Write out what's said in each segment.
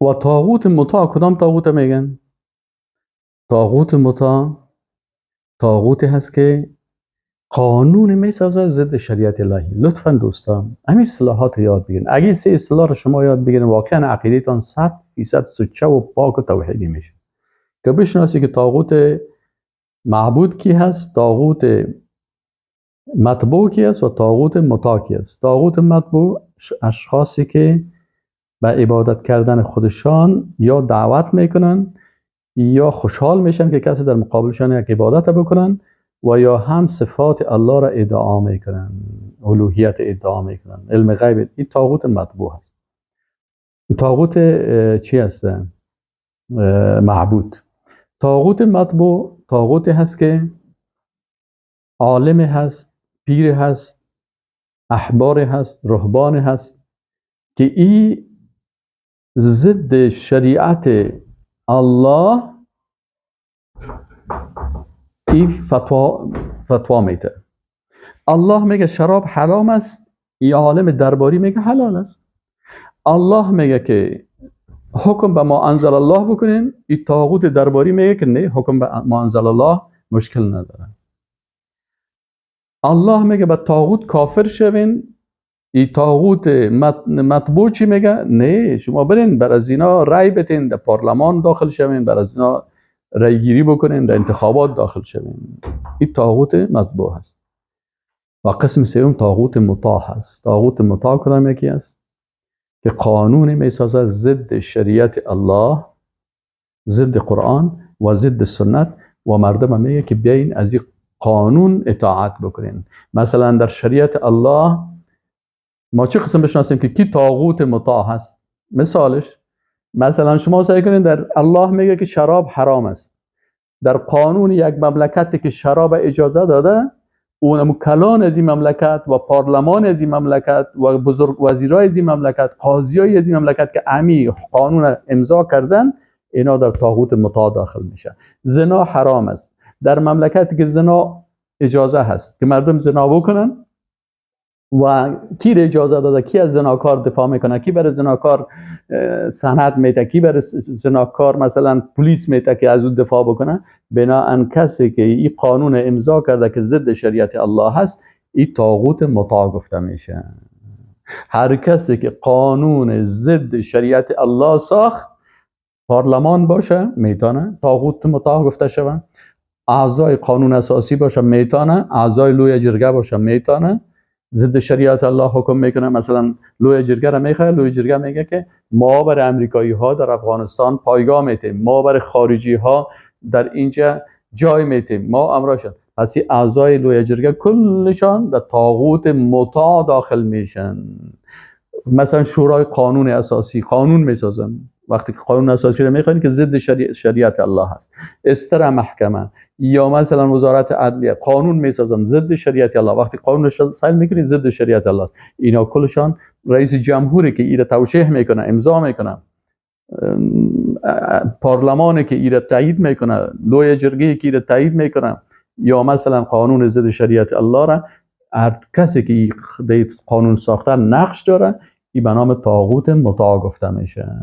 و طاغوت مطاع کدام طاغوت میگن؟ طاغوت مطاع طاغوتی هست که قانون میسازه ضد شریعت الهی. لطفا دوستان همین اصطلاحات یاد بگیرین. اگه سه اصطلاح رو شما یاد بگیرین واقعا عقیده‌تان 100% سچه و پاک و توحیدی میشه. که بشناسی که طاغوت معبود کی هست، طاغوت مطبوع کی است و طاغوت مطاع کی است. طاغوت مطبوع اشخاصی که به عبادت کردن خودشان یا دعوت میکنن یا خوشحال میشن که کسی در مقابلشان یک عبادت بکنن و یا هم صفات الله را ادعا میکنن، الوهیت ادعا میکنن، علم غیب. این طاغوت مطبوع هست. طاغوت چی هست؟ معبود. طاغوت مطبوع طاغوتی هست که عالم هست، پیر هست، احبار هست، رهبان هست که این ضد شریعت الله این فتوا میده. الله میگه شراب حرام است، این عالم درباری میگه حلال است. الله میگه که حکم به ما انزل الله بکنین، این طاغوت درباری میگه که نه، حکم به ما انزل الله مشکل نداره. الله میگه به طاغوت کافر شوین، این طاغوت مطبوع چی میگه؟ نه، شما برین بر از اینا رای بتین، در پارلمان داخل شوین، بر از اینا رای گیری بکنین، در انتخابات داخل شوین. این طاغوت مطبوع هست. و قسم سوم طاغوت مطاع هست. طاغوت مطاع کدام یکی است؟ که قانون میسازه ضد شریعت الله، ضد قرآن و ضد سنت و مردم میگه که بیاین از این قانون اطاعت بکنین. مثلا در شریعت الله ما چه قسم بشناسیم که کی طاغوت مطاع هست؟ مثالش مثلا شما سعی کنین در الله میگه که شراب حرام است، در قانون یک مملکتی که شراب اجازه داده، اونم کلان از این مملکت و پارلمان از این مملکت و بزرگ وزیرای از این مملکت، قاضیای از این مملکت که امی قانون امضا کردن، اینا در طاغوت مطاع داخل میشه. زنا حرام است، در مملکتی که زنا اجازه هست که مردم زنا بکنن و کی اجازه داده، کی از زناکار دفاع میکنه، کی برای زناکار سند میده، کی برای زناکار مثلا پلیس میده که از او دفاع بکنه. بناهن کسی که این قانون امضا کرده که ضد شریعت الله هست، این طاغوت مطاع گفته میشه. هر کسی که قانون ضد شریعت الله ساخت، پارلمان باشه میتونه طاغوت مطاع گفته شوه، اعضای قانون اساسی باشه میتونه، اعضای لوی جرگه باشه میتونه ضد شریعت الله حکم میکنه. مثلا لوی جرگه را میخواد، لوی جرگه میگه که ما بر امریکایی ها در افغانستان پایگاه میتیم، ما بر خارجی ها در اینجا جای میتیم، ما امراشن. پس اعضای لوی جرگه کلشان در طاغوت مطاع داخل میشن. مثلا شورای قانون اساسی قانون میسازن، وقتی که قانون اساسی رو میخوان که ضد شریعت الله هست، استر محکمه یا مثلا وزارت عدلیه قانون میسازن ضد شریعت الله، وقتی قانون رو سیل میکنید ضد شریعت الله است. اینا کلشان رئیس جمهوری که ایره توشیح میکنه، امضا میکنه، پارلمانی که ایره تایید میکنه، لوی جرگه که ایره تایید میکنه، یا مثلا قانون ضد شریعت الله را هر کسی که قانون ساختن نقش داره، این به نام طاغوت مطاع گفته میشه.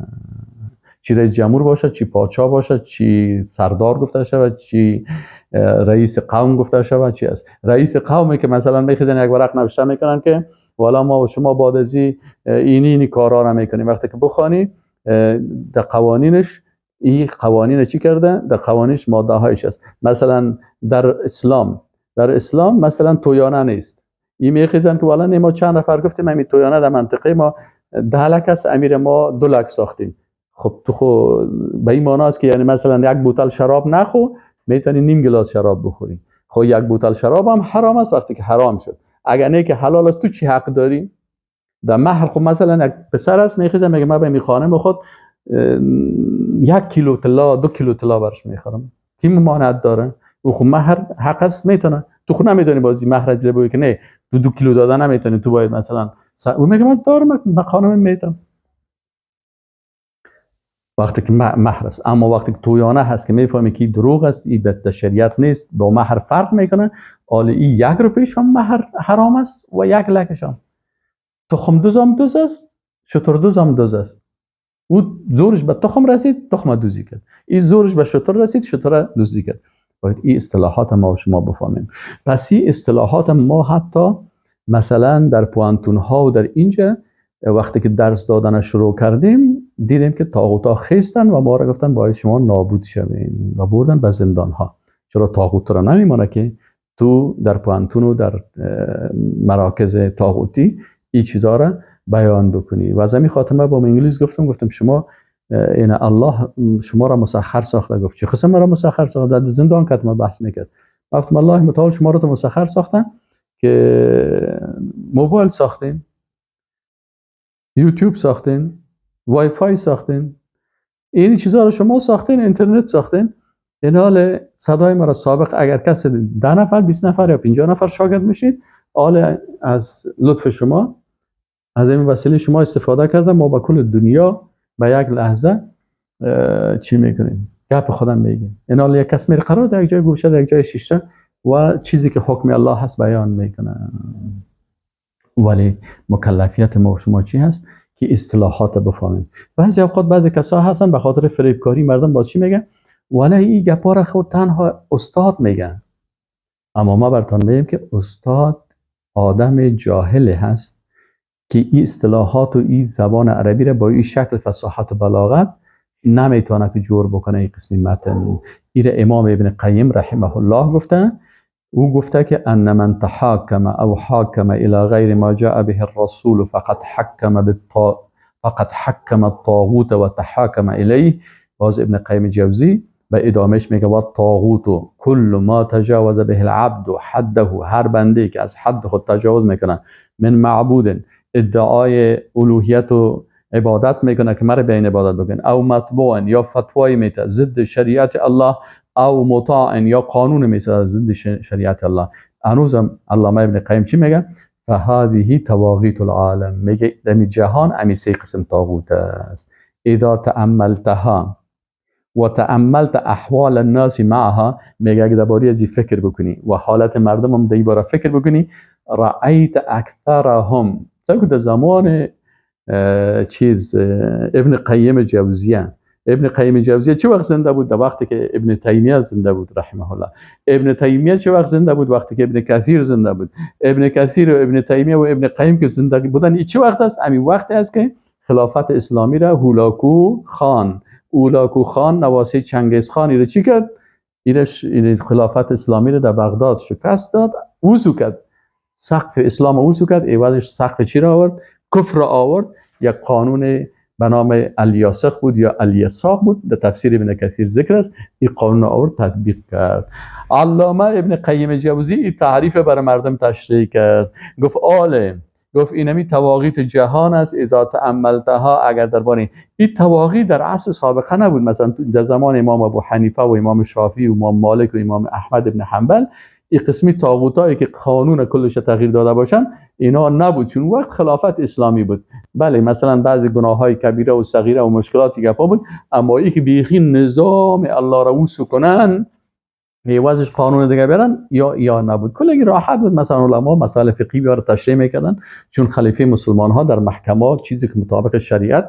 چی رئیس جمهور باشه، چی پادشاه باشه، چی سردار گفته شود، چی رئیس قوم گفته شود، چی است. رئیس قومی که مثلا میخیزن یک ورق نوشته میکنن که والا ما و شما بعد از اینی کارا را میکنیم. وقتی که بخوانی در قوانینش، این قوانین چی کرده؟ در قوانینش ماده هایش است. مثلا در اسلام مثلا تویانه نیست. این میخیزن که والا ما چند نفر گفتیم همین تویانه در منطقه ما 10 لک است، امیر ما 2 لک ساختیم. خب تو خو به این معنی است که یعنی مثلا یک بوتل شراب نخو، میتونی نیم گلاس شراب بخوری. خب یک بوتل شراب هم حرام است وقتی که حرام شد. اگر نه که حلال است تو چی حق داری؟ در مهر خب مثلا یک پسر است میخیزه میگه من به می خانم خود 1 کیلو طلا 2 کیلو طلا برش میخرم، کی ممانعت داره؟ او خب مهر حق است میتونه. تو خود نمیتونی بازی مهر از بگی که نه تو 2 کیلو دادن نمیتونی، تو باید مثلا او میگه من دارم من خانم میتونم. وقتی که مهر است. اما وقتی که تویانه هست که میفهمی که دروغ است، این به شریعت نیست، با مهر فرق میکنه. حالا این 1 روپیش هم مهر حرام است و 1 لکش هم. تخم دوز هم دوز است، شتر دوز هم دوز است. او زورش به تخم رسید، تخم دوزی کرد. این زورش به شتر رسید، شتر دوزی کرد. باید این اصطلاحات ما و شما بفهمیم. پس این اصطلاحات ما حتی مثلا در پوانتون ها و در اینجا وقتی که درس دادن شروع کردیم، دیدیم که طاغوت ها خیستن و ما را گفتن باید شما نابود شوین و بردن به زندان ها. چرا طاغوت را نمیمانه که تو در پوانتون و در مراکز طاغوتی این چیزا را بیان بکنی. و از همین خاطر من با انگلیس گفتم شما این الله شما را مسخر ساخته. گفت چه قسم را مسخر ساخته؟ در زندان که ما بحث میکرد. گفتم الله متعال شما را تو مسخر ساخته که موبایل ساختین، یوتیوب ساختین، وای فای ساختین، این چیزا رو شما ساختین، اینترنت ساختین. این حال صدای ما را سابق اگر کسی 10 نفر 20 نفر یا 50 نفر شاگرد میشید، حال از لطف شما، از این وسیله شما استفاده کردم، ما با کل دنیا به یک لحظه چی میکنیم؟ گپ خودم میگیم. این حال یک کس میره قرار در یک جای گوشه، در یک جای شیشته و چیزی که حکم الله هست بیان میکنه. ولی مکلفیت ما و شما چی هست؟ که اصطلاحات بفهمیم. بعضی اوقات بعضی کسا هستن به خاطر فریبکاری مردم با چی میگن؟ ولی این گپا را خود تنها استاد میگن. اما ما براتون میگیم که استاد آدم جاهل هست که این اصطلاحات و این زبان عربی را با این شکل فصاحت و بلاغت نمیتونه که جور بکنه. این قسمی متن این امام ابن قیم رحمه الله گفته، او گفته که ان من تحاکم او حاکم الى غیر ما جاء به الرسول فقد حکم الطاغوت و تحاکم الیه. باز ابن قیم جوزی به ادامهش میگه و الطاغوت کل ما تجاوز به العبد حده، هر بنده که از حد خود تجاوز میکنه، من معبود، ادعای الوهیت و عبادت میکنه که مرا به این عبادت بکن، او مطبوع یا فتوای میته ضد شریعت الله، او مطاع یا قانون میته ضد شریعت الله. هنوزم علامه ابن قیم چی میگه؟ فهذه طواغیت العالم. میگه در جهان امی سه قسم طاغوت است. اذا تأملتها و تأملت احوال الناس معها، میگه اگه درباره از فکر بکنی و حالت مردم هم دیباره فکر بکنی، رأیت اکثرهم. که در زمان چیز ابن قیم جوزیه، ابن قیم جوزیه چه وقت زنده بود؟ در وقتی که ابن تیمیه زنده بود رحمه الله. ابن تیمیه چه وقت زنده بود؟ وقتی که ابن کثیر زنده بود. ابن کثیر و ابن تیمیه و ابن قیم که زنده بودن، این چه وقت است؟ همین وقتی است که خلافت اسلامی را هولاکو خان، هولاکو خان نواسه چنگیز خان ایره چی کرد؟ ایره خلافت اسلامی را در بغداد شکست داد، وضو کرد، سقف اسلام وضو کرد، عوضش سقف چی را آورد؟ کفر را آورد. یک قانون به نام الیاسق بود یا الیساق بود، در تفسیر ابن کثیر ذکر است. این قانون آورد تطبیق کرد. علامه ابن قیم جوزی این تعریف برای مردم تشریح کرد، گفت عالم، گفت اینمی طواغیت جهان است، اذا تأملتها، اگر درباره این طواغیت در عصر سابقه نبود، مثلا در زمان امام ابو حنیفه و امام شافعی و امام مالک و امام احمد ابن حنبل، این قسمی طاغوتایی که قانون کلش تغییر داده باشن اینا نبود، چون وقت خلافت اسلامی بود. بله مثلا بعضی گناه‌های کبیره و صغیره و مشکلاتی گپا بود، اما ای که بیخی نظام الله را وصول کنن عوضش قانون دیگه برن یا نبود. کلی راحت بود. مثلا علما مسائل فقهی بیار تشریح میکردن، چون خلیفه مسلمان ها در محکمات چیزی که مطابق شریعت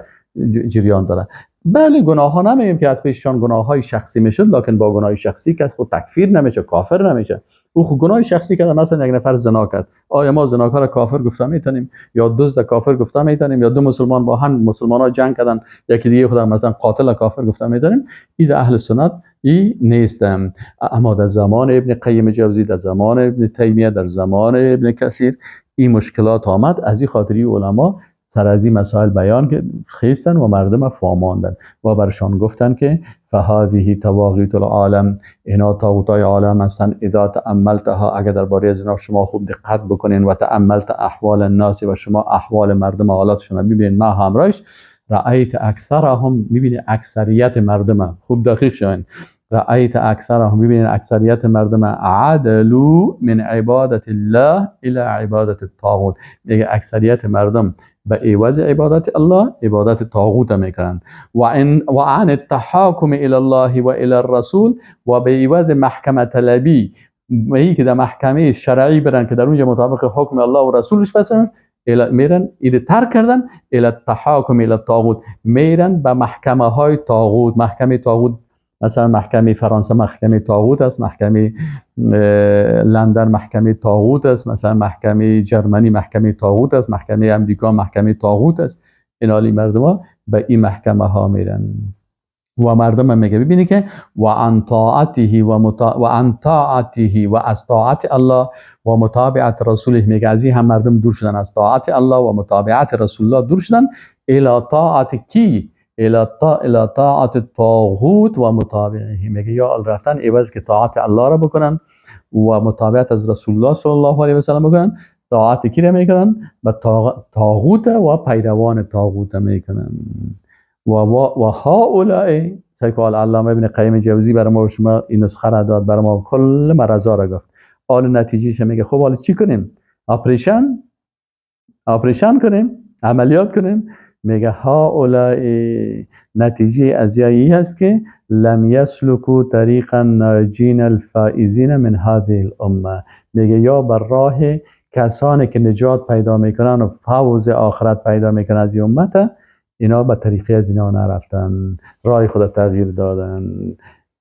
جریان داره. بله گناه ها نمیگیم که از پیششان گناه های شخصی میشد، لکن با گناه شخصی کس خود تکفیر نمیشه، کافر نمیشه. او خود گناه شخصی کرد، مثلا یک نفر زنا کرد، آیا ما زناکار کافر گفته میتونیم؟ یا دزد کافر گفته میتونیم؟ یا دو مسلمان با هم مسلمان ها جنگ کردن، یکی دیگه خود مثلا قاتل کافر گفته میتونیم؟ این اهل سنت ای نیستم. اما در زمان ابن قیم جوزی، در زمان ابن تیمیه، در زمان ابن کثیر این مشکلات آمد. از این خاطری علما سر از این مسائل بیان خیستن و مردم فاماندن و برشان گفتن که فهذه طواغیت العالم، اینا طاغوتای عالم هستن. اذا تأملتها، اگر درباره از اینا شما خوب دقت بکنین، و تأملت احوال الناس، و شما احوال مردم حالاتشون ببینین، ما همراهش رأیت اکثرهم، میبینی اکثریت مردم، خوب دقیق شوین، رأیت اکثرهم، میبینین اکثریت مردم عدلوا من عبادت الله الى عبادت الطاغوت، میگه اکثریت مردم به عوض عبادت الله عبادت طاغوت میکنن، و عن التحاکم الى الله و الى الرسول، و به عوض محکمه طلبی، به که در محکمه شرعی برن که در اونجا مطابق حکم الله و رسولش فصل، میرن ایده ترک کردن، الى التحاکم الى الطاغوت، میرن به محکمه های طاغوت. محکمه طاغوت مثلا محکمه فرانسه محکمه طاغوت است، محکمه لندن محکمه طاغوت است، مثلا محکمه جرمنی محکمه طاغوت است، محکمه امریکا محکمه طاغوت است. این عالی مردم ها به این محکمه ها میرن و مردم هم میگه ببینی که و عن طاعته و عن طاعته و از طاعت الله و متابعت رسوله، میگه از این هم مردم دور شدن، از طاعت الله و متابعت رسول الله دور شدن، الی طاعت کی؟ الی طاعت طاغوت و متابعه. میگه یا رفتن عوض که طاعت الله را بکنن و متابعت از رسول الله صلی الله علیه و سلم بکنن، طاعت کی را میکنن؟ به طاغوت و پیروان طاغوت میکنن. و هؤلاء، سیکو علامه ابن قیم جوزی برای ما و شما این نسخه را داد، برای ما کل مرضا را گفت. حال نتیجهش میگه خب حالا چی کنیم؟ operation کنیم، عملیات کنیم. میگه هؤلاء نتیجه از یایی هست که لم یسلکوا طریق الناجین الفائزین من هذه الامه. میگه یا بر راه کسانی که نجات پیدا میکنن و فوز آخرت پیدا میکنن از این امت، اینا به طریقی از اینا نرفتن، راه خود تغییر دادن.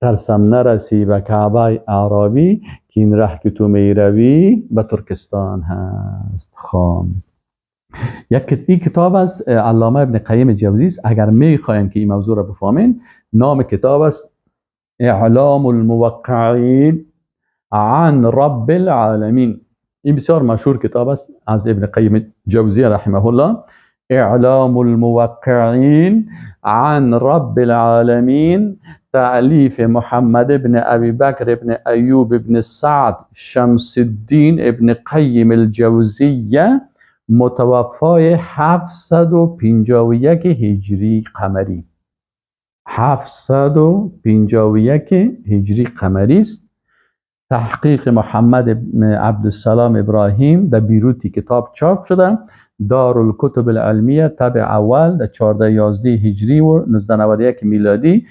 ترسم نرسی به کعبه اعرابی که این ره که تو میروی به ترکستان هست. خام یک این کتاب از علامه ابن قیم جوزی است. اگر میخواین که این موضوع را بفهمین، نام کتاب است اعلام الموقعین عن رب العالمین. این بسیار مشهور کتاب است از ابن قیم جوزی رحمه الله. اعلام الموقعین عن رب العالمین، تألیف محمد ابن ابی بکر ابن ایوب ابن سعد شمس الدین ابن قیم الجوزیه، متوفای 751 هجری قمری. 751 هجری قمری است. تحقیق محمد ابن عبدالسلام ابراهیم در بیروتی کتاب چاپ شده، دارالکتب العلمیه طبع اول در 1411 هجری و 1991 میلادی،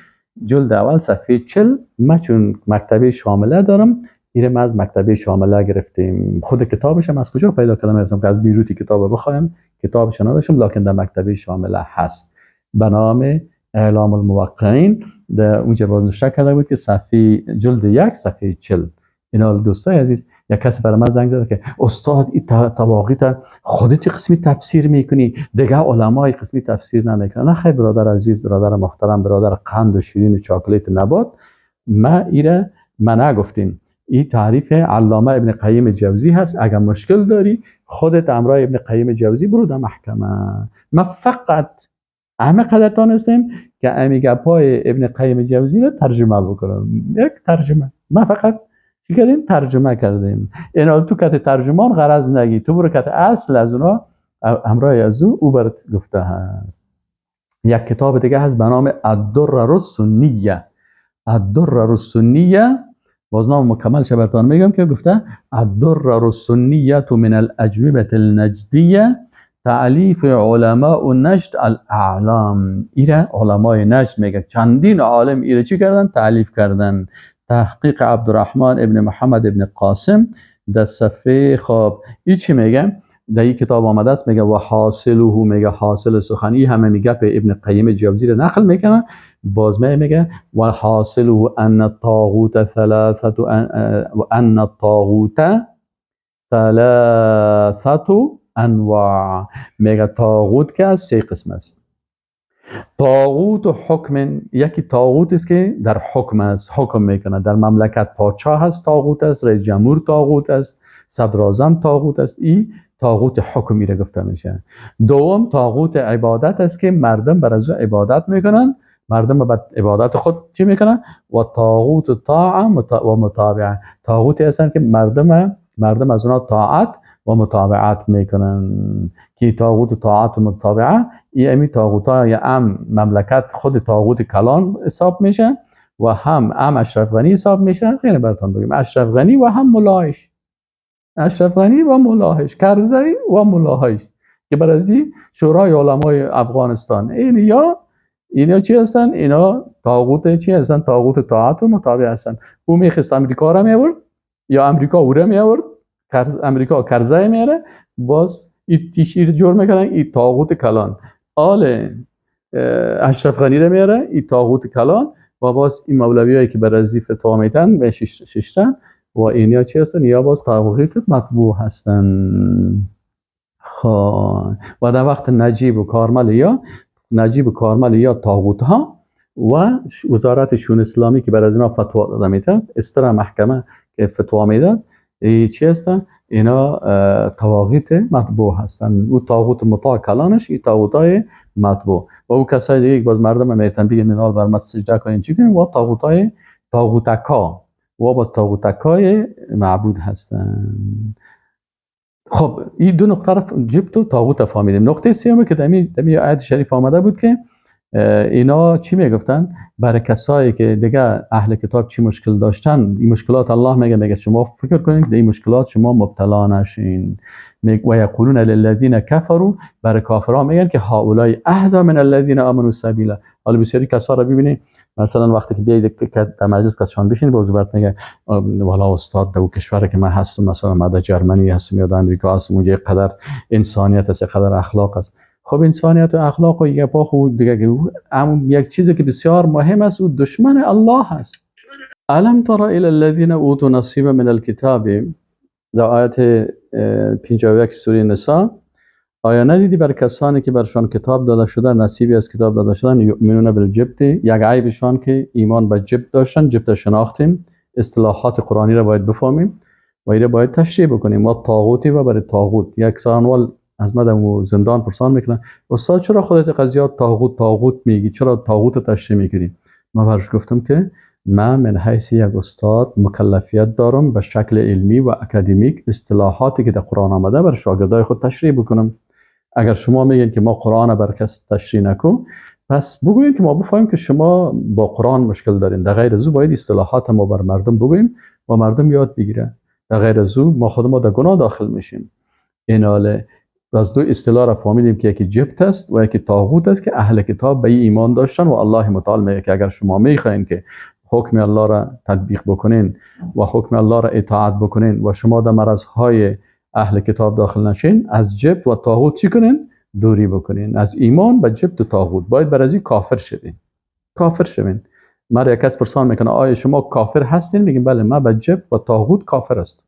جلد اول صفحه 40. من چون مکتبه شامله دارم، اینو من از مکتبه شامله گرفتیم. خود کتابش هم از کجا پیدا کردم؟ گرفتم که از بیروتی کتاب بخوایم، کتابش نداشتم، لکن در مکتبه شامله هست به نام اعلام الموقعین. در اونجا باز نوشته کرده بود که صفحه جلد 1 صفحه 40. اینا دوستای عزیز، یک کسی برای من زنگ زد که استاد این طواغیت خودت قسمی تفسیر میکنی، دیگه علمای قسمی تفسیر نمیکنن. نه خیر برادر عزیز، برادر محترم، برادر قند و شیرین و چاکلیت نبات، ما ایره ما نگفتیم. این تعریف علامه ابن قیم جوزی هست. اگر مشکل داری خودت امرای ابن قیم جوزی برو در محکمه. ما فقط همه قدر تانستیم که امی گپای ابن قیم جوزی رو ترجمه بکنم. یک ترجمه ما فقط چی کردیم؟ ترجمه کردیم. اینا تو کت ترجمان غرض نگی، تو برو کت اصل از اونا همراه از او برات گفته هست. یک کتاب دیگه هست به نام الدرر السنیه. الدرر السنیه باز نام مکمل شه براتون میگم که گفته الدرر السنیه من الاجوبه النجدیه تألیف علماء نجد الاعلام. ایره علمای نجد میگه چندین عالم ایره چی کردن؟ تألیف کردن. تحقیق عبدالرحمن ابن محمد ابن قاسم در صفحه، خب این چی میگه؟ در این کتاب آمده است، میگه و حاصله، میگه حاصل سخنی همه میگه به ابن قیم جوزی رو نقل میکنه. باز میگه و حاصله ان الطاغوت ثلاثه و ان الطاغوت ثلاثه انواع. میگه طاغوت که از سه قسم است. طاغوت و حکم، یکی طاغوت است که در حکم است، حکم میکنه در مملکت، پادشاه هست طاغوت است، رئیس جمهور طاغوت است، صدر اعظم طاغوت است. این طاغوت حکمی را گفته میشه. دوم طاغوت عبادت است که مردم بر از او عبادت میکنن، مردم به عبادت خود چی میکنن؟ و طاغوت طاعه و متابعه، طاغوتی هستن که مردم از اونا طاعت و متابعت میکنن. که طاغوت طاعت و متابعه این امی طاغوت ها یا ام مملکت خود طاغوت کلان حساب میشه و هم ام اشرف غنی حساب میشه. خیلی براتون بگیم اشرف غنی و هم ملاهش، اشرف غنی و ملاهش، کرزی و ملاهش که برازی شورای علمای افغانستان. این یا اینا چی هستن؟ اینا طاغوت چی هستن؟ طاغوت طاعت و متابع هستن. او میخواست امریکا را میآورد یا امریکا او را میآورد، امریکا کرزی میاره، باز این تیشیر جور میکنن، این طاغوت کلان. آل اشرف غنی رو میاره، این طاغوت کلان. و باز این مولویایی که بر از فتوا میتن به ششتن و اینیا چی هستن؟ یا باز طاغوت مطبوع هستن. خب و در وقت نجیب و کارمل یا نجیب و کارمل یا طاغوت ها و وزارت شون اسلامی که بر از اینا فتوا داده میتن، استرا محکمه که فتوا میداد، چی هستن؟ اینا طواغیت مطبوع هستن. او طاغوت مطاع کلانش، این طاغوتای مطبوع. و او کسای دیگه باز مردم میتن بگن اینا بر ما سجده کنین چی کنین، و طاغوتای طاغوتکا و با طاغوتکای معبود هستن. خب این دو نقطه رو جبت و طاغوت فهمیدیم. نقطه سوم که دمی آیت شریف آمده بود که اینا چی میگفتن؟ برای کسایی که دیگه اهل کتاب چی مشکل داشتن، این مشکلات الله میگه شما فکر کنید که این مشکلات شما مبتلا نشین. و یقولون للذین کفروا، برای کافرها میگن که هؤلاء اهدی من الذین آمنوا سبیلا. حالا بسیاری کسا رو ببینید، مثلا وقتی که بیاید که در مجلس کسشان بشین، باز برات میگه والا استاد در کشوری که من هستم، مثلا من در جرمنی هستم یا در امریکا هستم، اونجا قدر انسانیت است، قدر اخلاق است. خب انسانیت و اخلاق و یه پا خود دیگه هم یک چیزی که بسیار مهم است، او دشمن الله است. الم تر الی الذین اوتوا نصیبا من الکتاب، در آیت 51 سوره نساء، آیا ندیدی بر کسانی که برشان کتاب داده شده، نصیبی از کتاب داده شدن، یؤمنون بالجبت، یک عیبشان که ایمان به جبت داشتن، جبت شناختیم، اصطلاحات قرآنی را باید بفهمیم و ایره باید تشریح بکنیم. و طاغوتی و برای طاغوت یک سانوال از مدم زندان پرسان میکنن استاد چرا خودت قضیات طاغوت طاغوت میگی، چرا طاغوت تشریح میکنی؟ من برش گفتم که من حیث یک استاد مکلفیت دارم به شکل علمی و اکادمیک اصطلاحاتی که در قرآن آمده بر شاگردای خود تشریح بکنم. اگر شما میگین که ما قرآن بر کس تشریح نکن، پس بگوییم که ما بفهمیم که شما با قرآن مشکل دارین. در غیر از او باید اصطلاحات ما بر مردم بگوییم و مردم یاد بگیره. در غیر از او ما خود ما در گناه داخل میشیم. ایناله از دو اصطلاح را فهمیدیم که یکی جبت است و یکی طاغوت است که اهل کتاب به ایمان داشتن و الله متعال میگه که اگر شما میخواین که حکم الله را تطبیق بکنین و حکم الله را اطاعت بکنین و شما در مرضهای اهل کتاب داخل نشین، از جبت و طاغوت چی کنین؟ دوری بکنین. از ایمان به جبت و طاغوت باید بر از این کافر شوین. کافر شوین. مرا یک کس پرسان میکنه آیا شما کافر هستین؟ میگیم بله، من به جبت و طاغوت کافر هستم.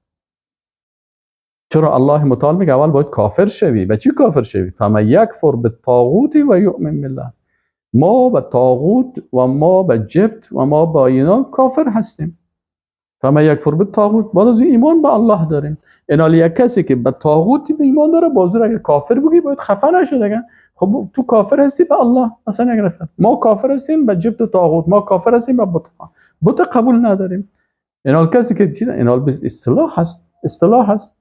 چرا الله متعال میگه اول باید کافر شوی؟ به چی کافر شوی؟ فمن یکفر بالطاغوت و یؤمن بالله. ما به طاغوت و ما به جبت و ما با اینا کافر هستیم. فمن یکفر بالطاغوت، بعد از ایمان به الله داریم. اینالی یک کسی که به طاغوت به ایمان داره، باز اگه کافر بگی باید خفه نشه دیگه. خب تو کافر هستی به الله، مثلا یک نفر ما کافر هستیم به جبت و طاغوت، ما کافر هستیم به بت، بت قبول نداریم. اینال کسی که اینال اصطلاح هست، اصطلاح هست،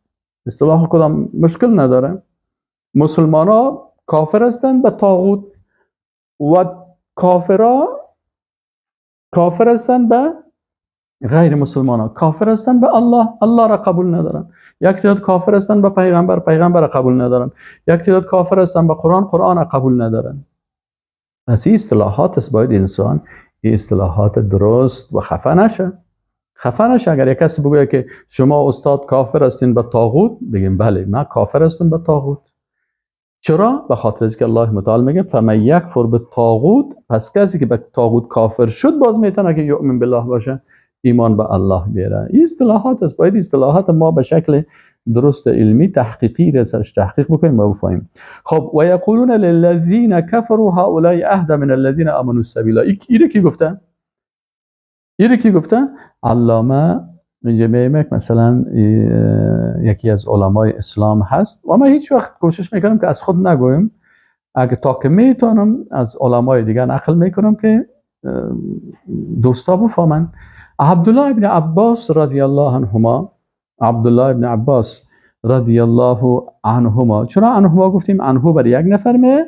اصطلاح کدام مشکل نداره. مسلمان ها کافر هستند به طاغوت و کافرها کافر هستند به غیر مسلمان ها، کافر هستند به الله، الله را قبول ندارن. یک تعداد کافر هستند به پیغمبر، پیغمبر را قبول ندارن. یک تعداد کافر هستند به قرآن، قرآن را قبول ندارن. پس این اصطلاحات است، باید انسان این اصطلاحات درست و خفه نشه. خفه نشه. اگر یک کسی بگوید که شما استاد کافر هستین به طاغوت، بگیم بله من کافر هستم به طاغوت. چرا؟ به خاطر اینکه الله متعال میگه فمن یکفر بالطاغوت، پس کسی که به طاغوت کافر شد باز میتونه که یؤمن بالله باشه، ایمان به الله بیاره. این اصطلاحات است، باید اصطلاحات ما به شکل درست علمی تحقیقی را سرش تحقیق بکنیم و بفهمیم. خب و یقولون للذین کفروا هؤلاء اهدی من الذین آمنوا سبیلا. اینو کی گفته؟ اینو کی گفته؟ علامه اینجا میگم مثلا یکی از علمای اسلام هست و من هیچ وقت کوشش میکنم که از خود نگویم، اگه تا که میتونم از علمای دیگه نقل میکنم که دوستا بفهمن. عبدالله ابن عباس رضی الله عنهما، عبدالله ابن عباس رضی الله عنهما، چرا عنهما گفتیم؟ عنه بر یک نفر می،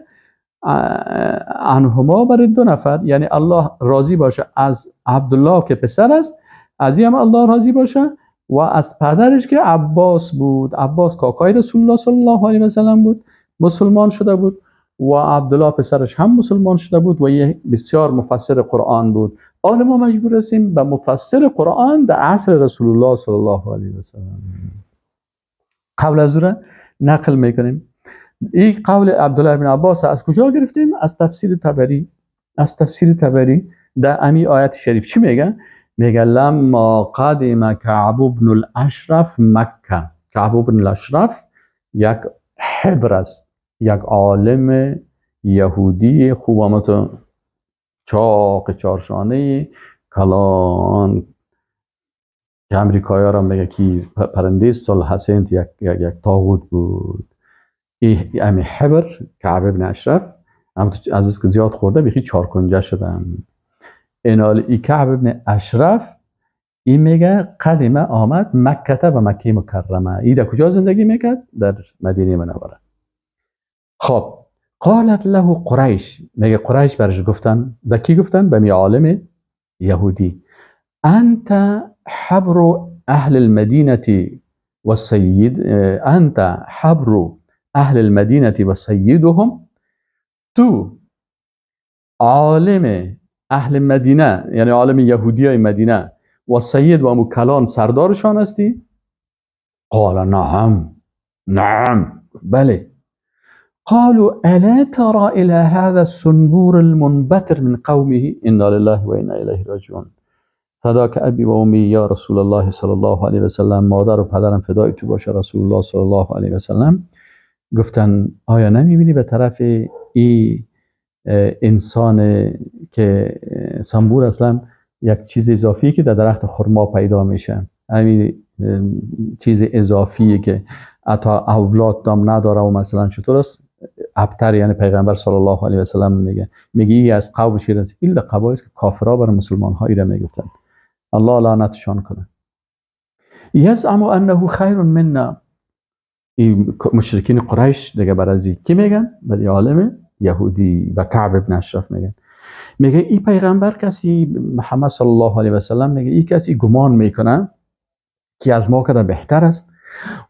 عنهما بر دو نفر، یعنی الله راضی باشه از عبدالله که پسر است، از این هم الله راضی باشه و از پدرش که عباس بود. عباس کاکای رسول الله صلی الله علیه و سلم بود، مسلمان شده بود و عبدالله پسرش هم مسلمان شده بود و یه بسیار مفسر قرآن بود. حالا ما مجبور هستیم به مفسر قرآن در عصر رسول الله صلی الله علیه و سلم قبل از او را نقل میکنیم. این قول عبدالله بن عباس از کجا گرفتیم؟ از تفسیر طبری. از تفسیر طبری در امی آیت شریف چی میگه؟ میگه لما قدم کعب بن الاشرف مکه. کعب بن الاشرف یک حبر است، یک عالم یهودی خوب آمد، چاق چارشانه کلان که امریکایی ها را میگه که پرنده صلح حسین یک طاغوت بود. ای امی حبر کعب بن اشرف از که زیاد خورده بیخی چارکنجه شدن. اینال ای کعب بن اشرف این میگه قدیمه آمد مکه و مکه مکرمه. ای در کجا زندگی میکرد؟ در مدینه منوره. خب قالت له قریش، میگه قریش برش گفتن، به کی گفتن؟ به می عالم یهودی، انت حبر اهل المدینه و سید، انت حبر اهل المدینه و سیدهم. تو عالم اهل مدینه، یعنی عالم یهودی های مدینه، و سید و مکلان سردارشان هستی؟ قال نعم، نعم، بله. قالوا الا ترى الى هذا السنبور المنبتر من قومه انا لله و انا الیه راجعون. فداک ابی و امی یا رسول الله صلی الله علیه و سلم، مادر و پدرم فدای تو باشه رسول الله صلی الله علیه و سلم. گفتن آیا نمیبینی به طرف ای انسان که سنبور اصلا یک چیز اضافی که در درخت خرما پیدا میشه، همین چیز اضافیه که حتی اولاد دام نداره و مثلا چطور است ابتر، یعنی پیغمبر صلی الله علیه و سلم میگه، میگه ای از قوم شیرت الا قبایل که کافرا بر مسلمان ها ایره میگفتن، الله لعنتشان کنه. یزعم انه خیر منا. این مشرکین قریش دیگه بر از کی میگن؟ بر عالم یهودی و کعب ابن اشرف میگن. میگه ای پیغمبر کسی محمد صلی الله علیه و سلم، میگه ای کسی گمان میکنه که از ما کده بهتر است،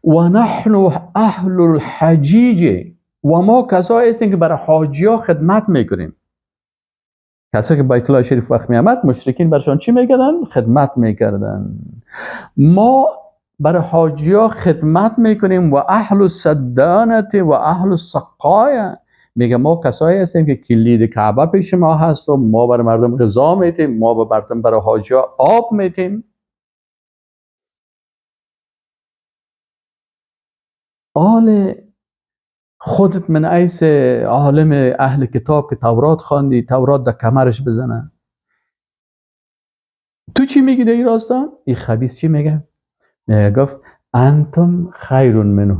و نحن اهل الحجیج، و ما کسایی هستیم که برای حاجی ها خدمت میکنیم. کسایی که بیت الله شریف وقت میامد مشرکین برشان چی میکردن؟ خدمت میکردن. ما برای حاجی ها خدمت میکنیم و اهل السدانه و اهل السقایه. میگه ما کسایی هستیم که کلید کعبه پیش ما هست و ما برای مردم غذا میتیم، ما برای حاجی ها آب میتیم. آل خودت من عیس عالم اهل کتاب که تورات خواندی، تورات در کمرش بزنه، تو چی میگی در این راستان؟ این خبیث چی میگه؟ گفت انتم خیر منه،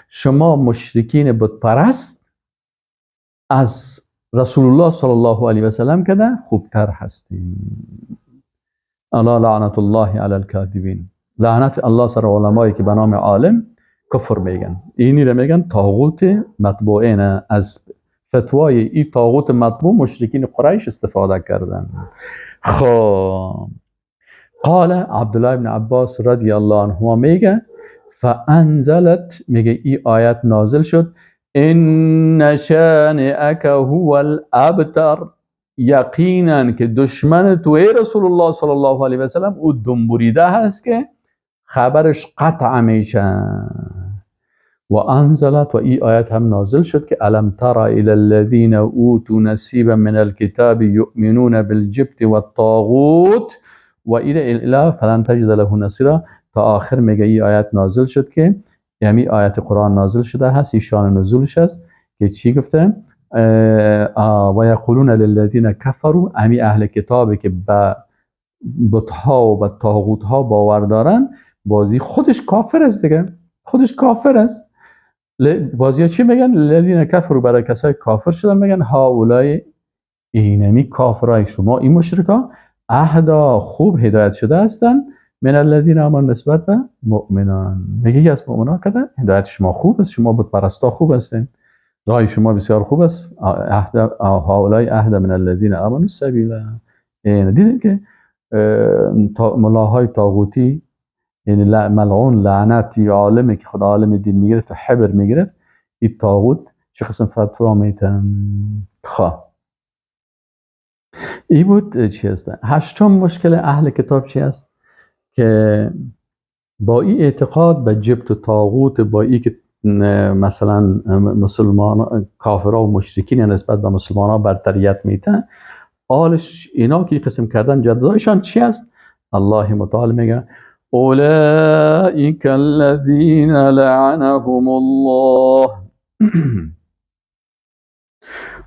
شما مشرکین بت پرست از رسول الله صلی الله علیه و سلم کده خوبتر هستیم. الله لعنت الله علی الکاذبین، لعنت الله سر علمایی که به نام عالم کفر میگن. اینی رو میگن طاغوت مطبوعین. از فتوای این طاغوت مطبوع مشرکین قریش استفاده کردن. خب قال عبدالله بن عباس رضی الله عنهما میگه فانزلت، میگه این آیت نازل شد، ان شانئک هو الابتر، یقینا که دشمن تو ای رسول الله صلی الله علیه و سلم او دنبوریده هست که خبرش قطع میشه. و انزلت، و ای آیت هم نازل شد که الم تر الى الذین اوتوا نصیبا من الكتاب یؤمنون بالجبت والطاغوت و الى فلن تجد له نصیرا تا آخر. میگه ای آیت نازل شد که یعنی آیت قرآن نازل شده هست، شان نزولش است که چی گفته؟ و یقولون للذین کفروا، امی اهل کتابی که به بت‌ها و به طاغوت‌ها باور دارن، بازی خودش کافر است دیگه، خودش کافر است. بازی ها چی میگن؟ الذین کفروا، برای کسای کافر شدن میگن هاولای، اینمی کافرای شما، این مشرکا، اهدا خوب هدایت شده هستن، من الذین آمنوا نسبت به مؤمنان. میگه یکی از مؤمنان کده هدایت شما خوب است، شما بت پرستا خوب هستین، راه شما بسیار خوب است. هاولای اهدا من الذین آمنوا سبیلا. دیدین که ملاهای طاغوتی، یعنی ملعون لعنت عالمی که خدا عالم دین میگرفت و حبر میگرفت، این طاغوت چه قسم فتوا میتن. خواه ای بود چی هست؟ هشتم مشکل اهل کتاب چی است؟ که با این اعتقاد به جبت و طاغوت، با این که مثلا مسلمان کافرها و مشرکین نسبت به مسلمان ها برتریت میده، آلش اینا که قسم کردن جزایشان چی است؟ الله متعال میگه اولئک الذین لعنهم الله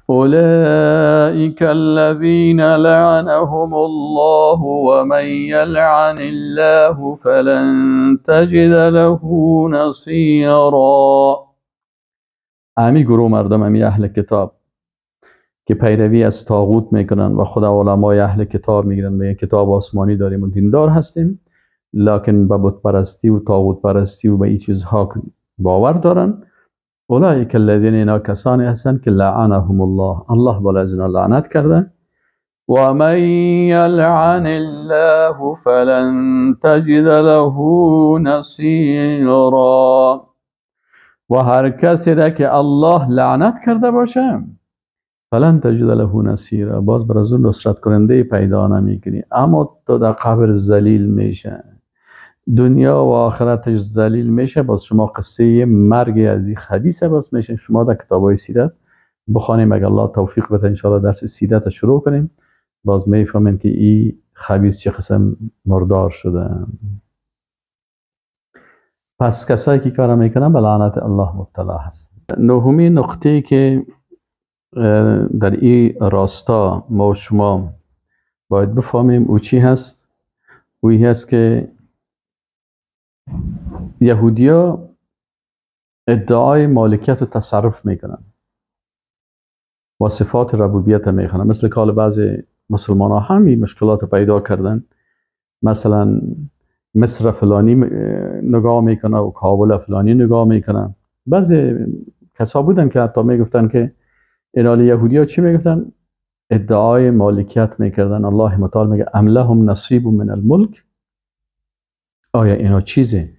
اولئک الذین لعنهم الله ومن یلعن الله فلن تجد له نصیرا. امی گروه مردم، امی اهل کتاب که پیروی از طاغوت میکنن و خدا علمای اهل کتاب میگیرن، میگن کتاب آسمانی داریم و دیندار هستیم، لکن به بت پرستی و طاغوت پرستی و به این چیزها باور دارن. اولئک الذین، اینا کسانی هستند که لعنهم الله، الله بالا از اینا لعنت کرده. و من یلعن الله فلن تجد له نصیرا. و هر کسی را که الله لعنت کرده باشه فلن تجد له نصیرا، باز بر از اون نصرت کننده پیدا نمیکنی، اما تو در قبر ذلیل میشه، دنیا و آخرتش ذلیل میشه. باز شما قصه مرگ از این خبیثه باز میشه. شما در کتابای سیرت بخوانیم، اگر الله توفیق بده انشاءالله درس سیرت شروع کنیم، باز میفهمیم که این خبیث چه قسم مردار شده. پس کسایی که کار میکنن به لعنت الله مبتلا هست. نهمین نقطه که در این راستا ما و شما باید بفهمیم او چی هست؟ او این هست که یهودیا ادعای مالکیت و تصرف میکنن و صفات ربوبیت میخوانن، مثل که بعضی مسلمان ها همین مشکلات پیدا کردن. مثلا مصر فلانی نگاه میکنه و کابل فلانی نگاه میکنه. بعضی کسا بودن که حتی میگفتن که اینال یهودی ها چی میگفتن؟ ادعای مالکیت میکردن. الله متعال میگه ام لهم نصیب من الملک، آیا اینا چیزی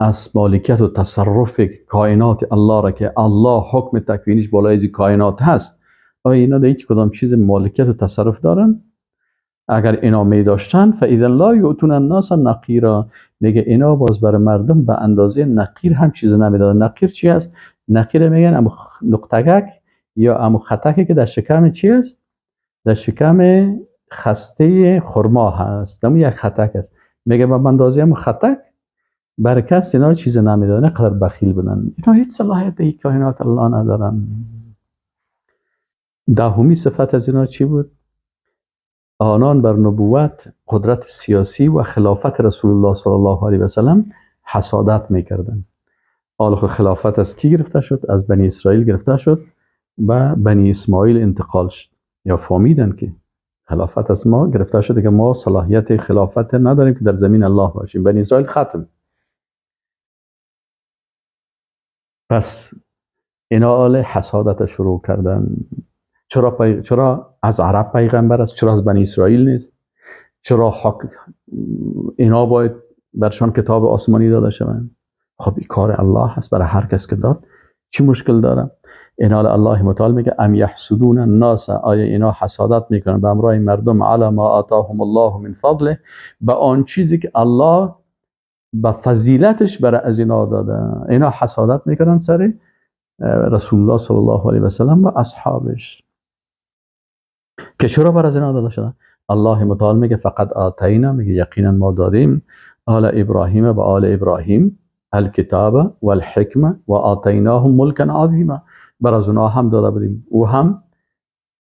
از مالکیت و تصرف کائنات الله را که الله حکم تکوینیش بالای از کائنات هست، آیا اینا در هیچ کدام چیز مالکیت و تصرف دارن؟ اگر اینا می داشتن فاذا لا یؤتون الناس نقیرا، میگه اینا باز بر مردم به اندازه نقیر هم چیز نمیدادن. نقیر چی هست؟ نقیر میگن امو نقطگک یا امو خطکی که در شکم چی است؟ در شکم خسته خرما هست، امو یک خطک است. میگه به اندازه امو خطک بر کس اینا چیز نمیدادن، قدر بخیل بودن. اینا هیچ صلاحیت در کائنات الله ندارن. دهمی صفت از اینا چی بود؟ آنان بر نبوت، قدرت سیاسی و خلافت رسول الله صلی الله علیه و سلم حسادت میکردن. حالا خلافت از کی گرفته شد؟ از بنی اسرائیل گرفته شد و بنی اسماعیل انتقال شد. یا فهمیدن که خلافت از ما گرفته شده که ما صلاحیت خلافت نداریم که در زمین الله باشیم. بنی اسرائیل ختم. پس اینا آل حسادت شروع کردن. چرا از عرب پیغمبر است؟ چرا از بنی اسرائیل نیست؟ چرا اینا باید برشان کتاب آسمانی داده شوند؟ خب این کار الله هست، برای هر کس که داد چی مشکل داره؟ اینا الله متعال میگه ام یحسدون الناس، آیا اینا حسادت میکنن به امرای مردم علی ما آتاهم الله من فضله، به آن چیزی که الله به فضیلتش برای از اینا داده. اینا حسادت میکنن سر رسول الله صلی الله علیه و سلم و اصحابش که چرا بر از اینا داده شده؟ الله متعال میگه فقط آتینا، میگه یقینا ما دادیم آل ابراهیم و آل ابراهیم الکتاب والحکمه و آتیناهم ملکا عظیما، بر از اونها هم داده بودیم، او هم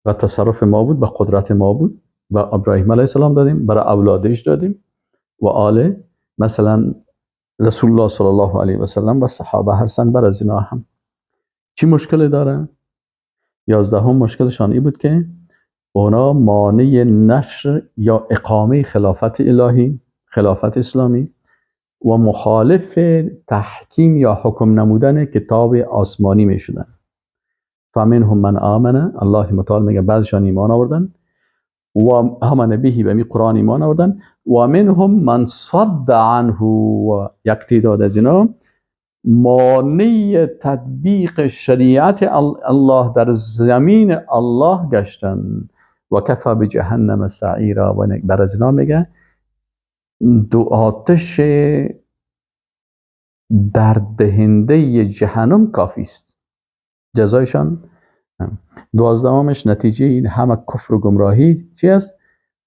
و تصرف ما بود، به قدرت ما بود، و ابراهیم علیه السلام دادیم، برای اولادش دادیم و آل مثلا رسول الله صلی الله علیه و سلم و صحابه هستن، بر از اینا هم چی مشکلی داره؟ 11 مشکلشان ای بود که اونا مانع نشر یا اقامه خلافت الهی، خلافت اسلامی و مخالف تحکیم یا حکم نمودن کتاب آسمانی می شدن. فمنهم من آمن، الله متعال میگه بعضشان ایمان آوردن و آمن به، به می قرآن ایمان آوردن، و منهم من صد عنه، و یک تعداد از اینا مانع تطبیق شریعت الله در زمین الله گشتن و کفا به جهنم سعیرا. و بر از اینا میگه دو آتش درد دهنده جهنم کافی است جزایشان. 12مش نتیجه این همه کفر و گمراهی چی است؟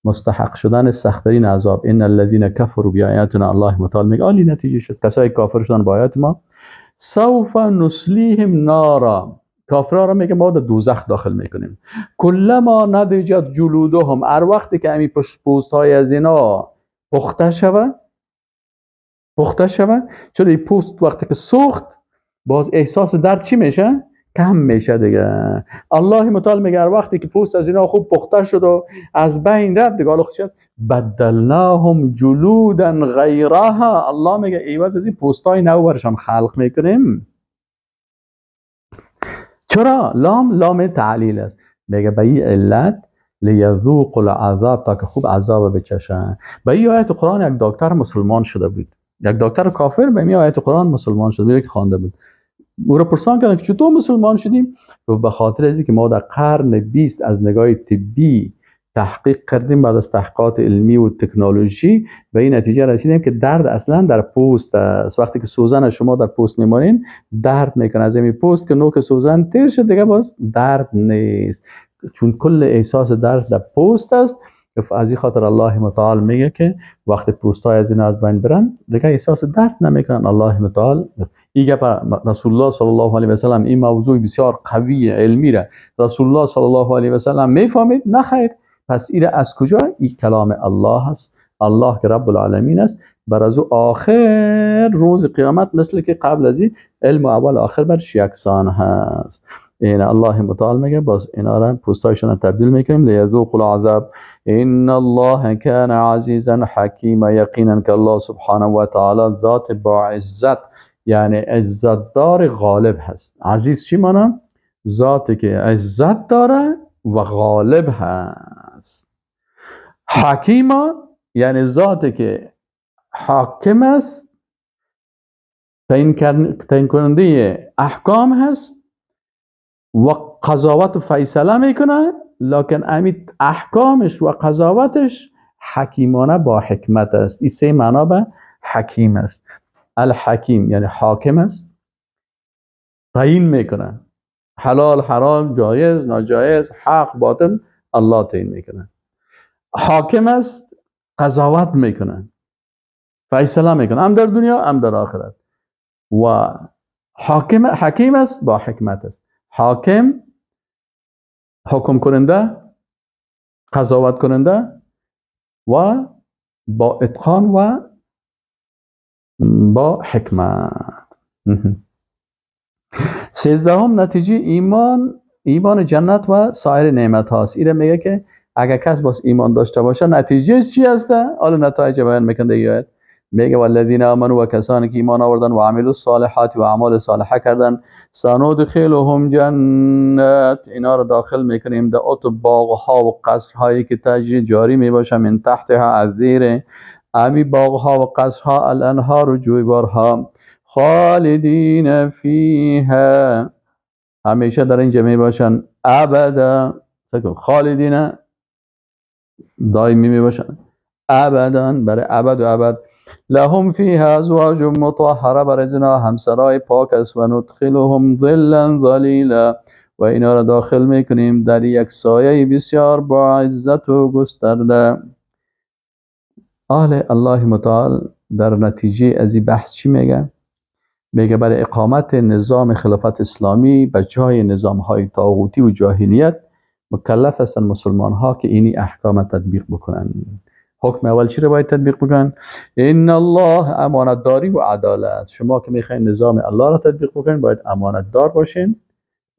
مستحق شدن سخت‌ترین عذاب. ان الذين كفروا بآیاتنا، الله متعال میگه عالی نتیجه شد، کسایی کافر شدن با آیات ما، سوف نسلیهم نارا، کافرها را میگه ما در دوزخ داخل میکنیم. کلما نضجت جلودهم، هر وقتی که همین پوست های از اینا پخته شوه، چون این پوست وقتی که سوخت باز احساس درد چی میشه؟ کم میشه دیگه. الله متعال میگه هر وقتی که پوست از اینا خوب پخته شد و از بین رفت دیگه، حالا چی است؟ بدلناهم جلودا غیرها، الله میگه عوض از این پوستای نو برشان خلق میکنیم. چرا؟ لام تعلیل است. میگه به این علت لیذوقوا العذاب، تا که خوب عذاب بچشن. به این آیت قرآن یک دکتر مسلمان شده بود، یک دکتر کافر به این آیت قرآن مسلمان شده، میگه که خوانده بود. او را پرسان کردن که چطور مسلمان شدیم؟ گفت به خاطر از اینکه ما در قرن 20 از نگاه طبی تحقیق کردیم، بعد از تحقیقات علمی و تکنولوژی به این نتیجه رسیدیم که درد اصلا در پوست است. وقتی که سوزن شما در پوست میمانین درد میکنه، از این پوست که نوک سوزن تیر شد دیگه باز درد نیست، چون کل احساس درد در پوست است. از این خاطر الله متعال میگه که وقتی پوست های از این از بین برن دیگه احساس درد نمیکنن. الله متعال این رسول الله صلی الله علیه و سلم این موضوع بسیار قوی علمی را رسول الله صلی الله علیه و سلم میفهمید؟ نه خیر. پس این از کجا؟ این کلام الله است، الله که رب العالمین است. بر از او آخر روز قیامت مثل که قبل از این علم اول آخر برش یکسان هست. این الله متعال میگه باز اینا را پوستایشان تبدیل میکنیم لیذوقوا العذاب ان الله کان عزیزا حکیما. یقینا که الله سبحانه و تعالی ذات با عزت، یعنی عزت دار غالب هست. عزیز چی مانا؟ ذاتی که عزت داره و غالب هست. حکیما یعنی ذاتی که حاکم است، تعیین کننده احکام هست و قضاوت و فیصله میکنه، لکن امید احکامش و قضاوتش حکیمانه با حکمت است. این سه معنا به حکیم است. الحکیم یعنی حاکم است، تعیین میکنه حلال حرام، جایز ناجایز، حق باطل، الله تعیین میکنه. حاکم است، قضاوت میکنه، فیصله میکنه، هم در دنیا هم در آخرت. و حاکم حکیم است، با حکمت است. حاکم حکم کننده، قضاوت کننده و با اتقان و با حکمت. 13 نتیجه ایمان جنت و سایر نعمت هاست. ایره میگه که اگر کس باز ایمان داشته باشه نتیجه چی هسته؟ حالا نتایج بیان میکنه دیگه. میگه والذین آمنوا و کسانی که ایمان آوردن و عملوا الصالحات و اعمال صالحه کردن، سندخلهم جنات، اینا رو داخل میکنیم در ات باغ ها و قصر هایی که تجری جاری میباشه، من تحتها از زیر امی باغ ها و قصر ها، الانهار و جویبارها، خالدین فیها، همیشه در اینجا میباشن، ابدا، خالدین دائمی میباشن، ابدا برای ابد و ابد. لهم فیها ازواج مطهره، برای اینا همسرای پاک است، و ندخلهم ظلا ظلیلا، و اینا را داخل میکنیم در یک سایه بسیار با عزت و گسترده. اهل الله متعال در نتیجه از این بحث چی میگه؟ میگه برای اقامت نظام خلافت اسلامی به جای نظام های طاغوتی و جاهلیت مکلف هستند مسلمان ها که اینی احکام تطبیق بکنن. حکم اول چی رو باید تطبیق بکنن؟ ان الله امانتداری و عدالت. شما که میخواین نظام الله را تطبیق بکنین باید امانتدار باشین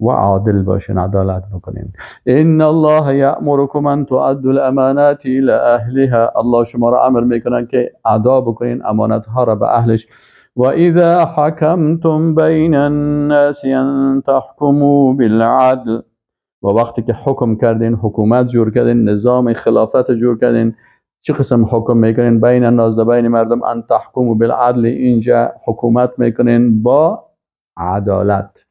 و عادل باشین، عدالت بکنین. ان الله یأمرکم ان تؤدوا الامانات الى اهلها، الله شما را امر میکنن که ادا بکنین امانت ها را به اهلش. و اذا حکمتم بین الناس ان تحکموا بالعدل، و وقتی که حکم کردین، حکومت جور کردین، نظام خلافت جور کردین، چه قسم حکم میکنین؟ بین الناس، بین مردم، ان تحکموا بالعدل، اینجا حکومت میکنین با عدالت.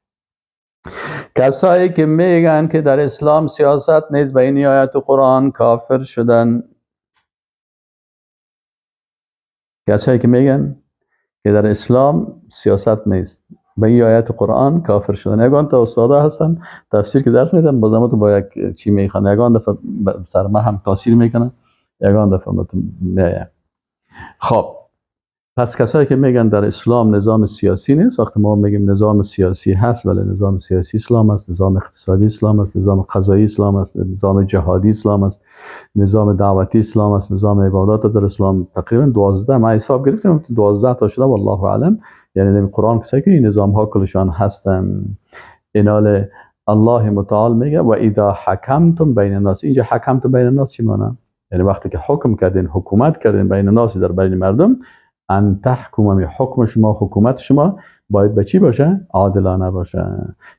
کسایی که میگن که در اسلام سیاست نیست، به این آیت قرآن کافر شدن. کسایی که میگن که در اسلام سیاست نیست، به این آیت قرآن کافر شدن. یگان تا استادا هستن تفسیر که درس میدن، بازم تو با یک چی میخوان، یگان دفعه سر ما هم تاثیر میکنه، یگان دفعه میآید. خب پس کسایی که میگن در اسلام نظام سیاسی نیست، وقتی ما میگیم نظام سیاسی هست، ولی نظام سیاسی اسلام است، نظام اقتصادی اسلام است، نظام قضایی اسلام است، نظام جهادی اسلام است، نظام دعوتی اسلام است، نظام عبادات در اسلام تقریبا 12، ما حساب گرفتیم 12 تا شده، والله اعلم. یعنی در قرآن کسایی که این نظام ها کلشان هستن. اینال الله متعال میگه و اذا حکمتم بین الناس. اینجا حکمتم بین الناس چی معنی؟ یعنی وقتی که حکم کردین، حکومت کردین بین الناس، در بین مردم، ان تحکم، حکم شما، حکومت شما باید به چی باشه؟ عادلانه باشه.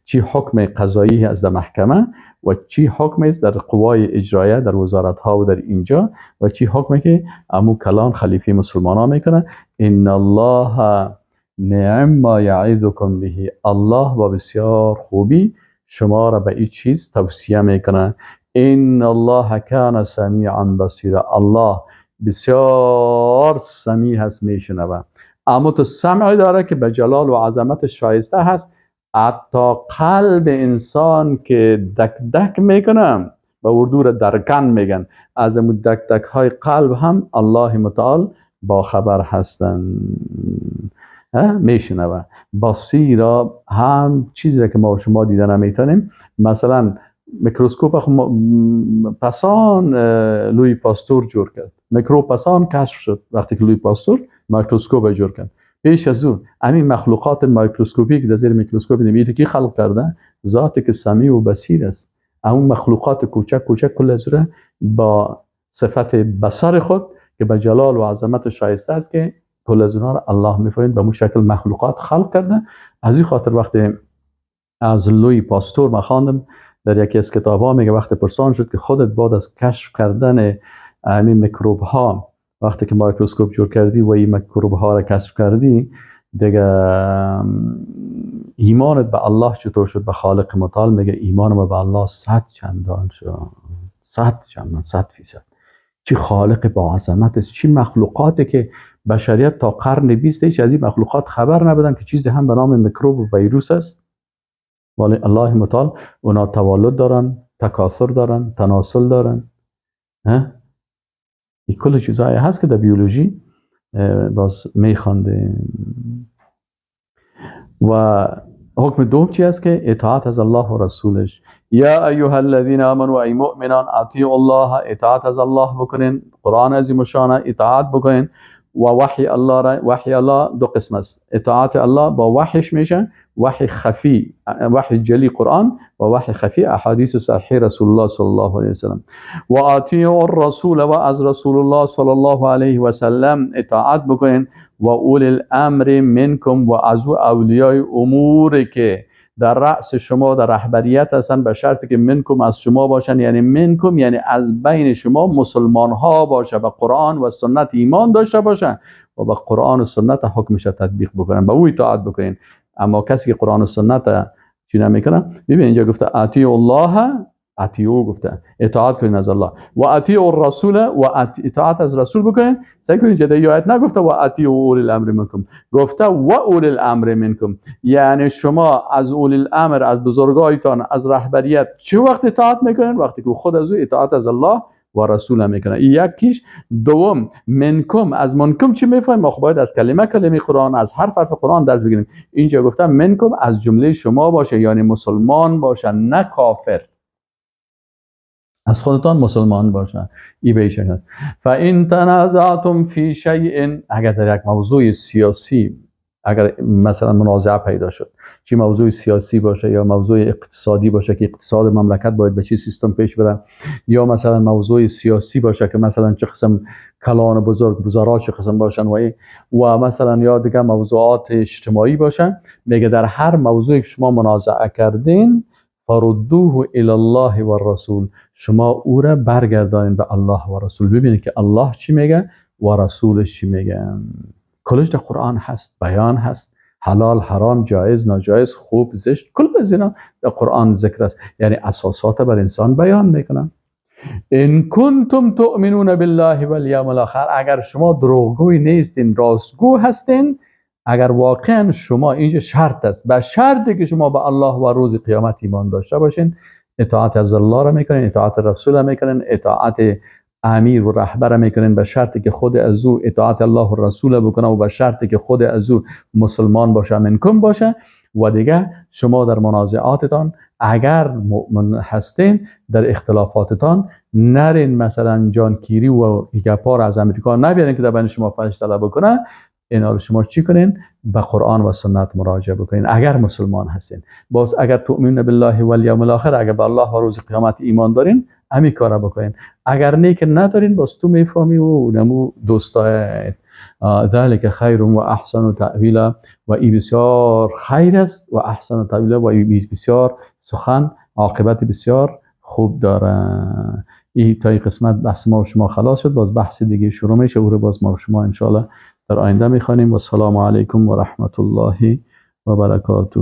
چی حکم قضایی از در محکمه و چی حکم است در قوای اجرایه در وزارت ها و در اینجا، و چی حکمی که امو کلان خلیفه مسلمان ها میکنه. ان الله نعم ما یعظکم به، الله با بسیار خوبی شما را به این چیز توصیه میکنه. ان الله کان سمیعا بصیرا، الله بسیار سمیع هست، میشنوه. اما تو سمع داره که به جلال و عظمت شایسته هست. حتی قلب انسان که دک دک میکنه، به اردو را درکن میگن، از امو دک دک های قلب هم الله متعال با خبر هستن، میشنوه. بصیرا هم چیزی را که ما و شما دیده نمیتونیم، مثلا میکروسکوپ پسان لوی پاستور جور کرد، میکروب پسان کشف شد وقتی که لوی پاستور میکروسکوپ جور کرد. پیش از او همین مخلوقات میکروسکوپی که در زیر میکروسکوپ دیدیم، کی خلق کرده؟ ذاتی که سمیع و بصیر است. اون مخلوقات کوچک کوچک کل از با صفت بصر خود که به جلال و عظمت شایسته است که کل از اونها را الله میفرماید به مو شکل مخلوقات خلق کرده. از این خاطر وقتی از لوی پاستور ما خواندم در یکی از کتاب ها، میگه وقتی پرسان شد که خودت بعد از کشف کردن همین میکروب ها، وقتی که میکروسکوپ جور کردی و این میکروب ها را کشف کردی، دیگه ایمانت به الله چطور شد، به خالق متعال؟ میگه ایمانم به الله 100 چندان شد، 100 چندان، 100%. چی خالق با عظمت است، چی مخلوقاتی که بشریت تا قرن 20 هیچ از این مخلوقات خبر نبودن که چیزی هم به نام میکروب و ویروس است. ولی الله متعال اونا تولد دارن، تکاثر دارن، تناسل دارن. این کل چیزهایی هست که در بیولوژی باز میخوانده. و حکم دوم چی است؟ که اطاعت از الله و رسولش. یا ایها الذین آمنوا، ای مؤمنان، اطیعوا الله، اطاعت از الله بکنین، قرآن عظیم الشان اطاعت بکنین و وحی الله را. وحی الله دو قسم است، اطاعت الله با وحیش میشه، وحی خفی، وحی جلی قرآن، و وحی خفی احادیث صحیح رسول الله صلی الله علیه وسلم. و اطیعوا الرسول، و از رسول الله صلی الله علیه و سلم اطاعت بکنین. و اولی الامر منکم، و از اولیای امور که در رأس شما در رهبریت هستن، به شرطی که منکم از شما باشن، یعنی منکم یعنی از بین شما مسلمان ها باشه، به قرآن و سنت ایمان داشته باشن و به قرآن و سنت حکمش تطبیق بکنن، به او اطاعت بکنین. اما کسی که قرآن و سنت چی نمیکنه، ببین اینجا گفته اطیعوا الله، اطیعوا گفته اطاعت کنین از الله، و اطیعوا الرسول، و اطاعت از رسول بکنین. سعی کنین اینجا در آیت نگفته و اطیعوا اولی الامر منکم، گفته و اولی الامر منکم، یعنی شما از اولی الامر، از بزرگایتان، از رهبریت چه وقت اطاعت میکنین؟ وقتی که خود از او اطاعت از الله و رسول میکنه. این یکیش. دوم منکم، از منکم چی میفهمیم؟ ما خب باید از کلمه کلمه قرآن، از حرف حرف قرآن درس بگیریم. اینجا گفتم منکم از جمله شما باشه، یعنی مسلمان باشه، نه کافر، از خودتان مسلمان باشن. این به شکل است. فان تنازعتم فی شیء، اگر در یک موضوع سیاسی اگر مثلا منازعه پیدا شد، چی موضوع سیاسی باشه یا موضوع اقتصادی باشه که اقتصاد مملکت باید به چه سیستم پیش بره، یا مثلا موضوع سیاسی باشه که مثلا چه قسم کلان بزرگ وزرا چه قسم باشن و مثلا یا دیگه موضوعات اجتماعی باشه، میگه در هر موضوعی که شما منازعه کردین، فردوه الی الله و الرسول، شما او را برگردانین به الله و رسول. ببینید که الله چی میگه و رسولش چی میگه. کلش در قرآن هست، بیان هست، حلال حرام، جایز ناجایز، خوب زشت، کل از اینا در قرآن ذکر است. یعنی اساسات بر انسان بیان میکنن. ان کنتم تؤمنون بالله والیوم الاخر، اگر شما دروغگوی نیستین، راستگو هستین، اگر واقعا شما، اینجا شرط است، به شرطی که شما به الله و روز قیامت ایمان داشته باشین، اطاعت از الله را میکنین، اطاعت رسول را میکنین، اطاعت امیر و رهبر را میکنین، به شرطی که خود از او اطاعت الله و رسول بکنه و به شرطی که خود از او مسلمان باشه، منکم باشه. و دیگه شما در منازعاتتان اگر مؤمن هستین، در اختلافاتتان نرین مثلا جان کیری و گپار از امریکا نبیارین که در بین شما فیصله بکنه. اینا رو شما چی کنین؟ به قرآن و سنت مراجعه بکنین اگر مسلمان هستین. باز اگر تؤمنون بالله و الیوم الاخر، اگر به الله و روز قیامت ایمان دارین، همین کارا بکنین. اگر نه که ندارین، باز تو میفهمی و نمو دوستای ذلك خیر و احسن تأویلا، و ای بسیار خیر است و احسن تأویلا، و ای بسیار سخن عاقبت بسیار خوب داره. این تا این قسمت بحث ما و شما خلاص شد. باز بحث دیگه شروع میشه، او رو باز ما و شما انشالله در آینده میخوانیم. و السلام علیکم و رحمت الله و برکاته.